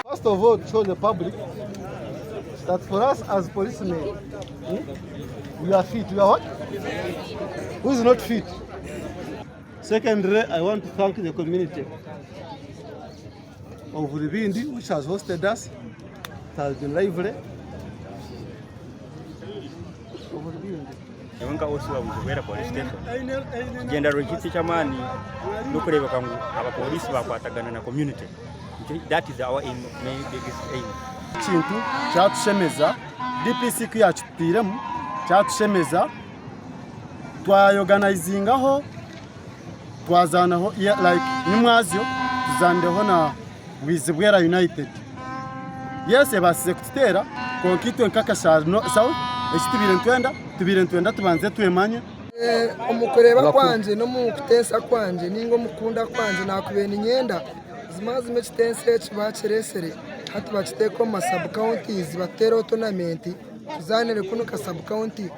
First of all, to show the public that for us as policemen, we are fit. We are what? Who is not fit? Secondly, I want to thank the community of Rubindi, which has hosted us. It has been lively. Of Rubindi. Nyowe nka OC wa Bwizibwera Police Station, ekigyendererwa kyaitu eky'amaani n'okureebeka ngu abapooriisi baakwatagana na community. That is our aim, main biggest aim. Ekintu kyatushemeza DPC ku yakitutairemu kyatushemeza twayoganizingaho twazaanaho like nyimwazyo tuzaanireho na Bwizibwera United. Yes ebaasize kututeera kwonka itwe nka Kashari South eki tubaire nitwenda, tubaire nitwenda tubanze twemanye. Omu kureeba kwangye n'omu kuteesa kwangye nainga omu kukunda kwangye naakubaire niinyenda buzimazima ekitenso eki baakireetsire hati bakiteeke omu ma sub counties batuteereho tournament tuzaanire kunu nka sub county.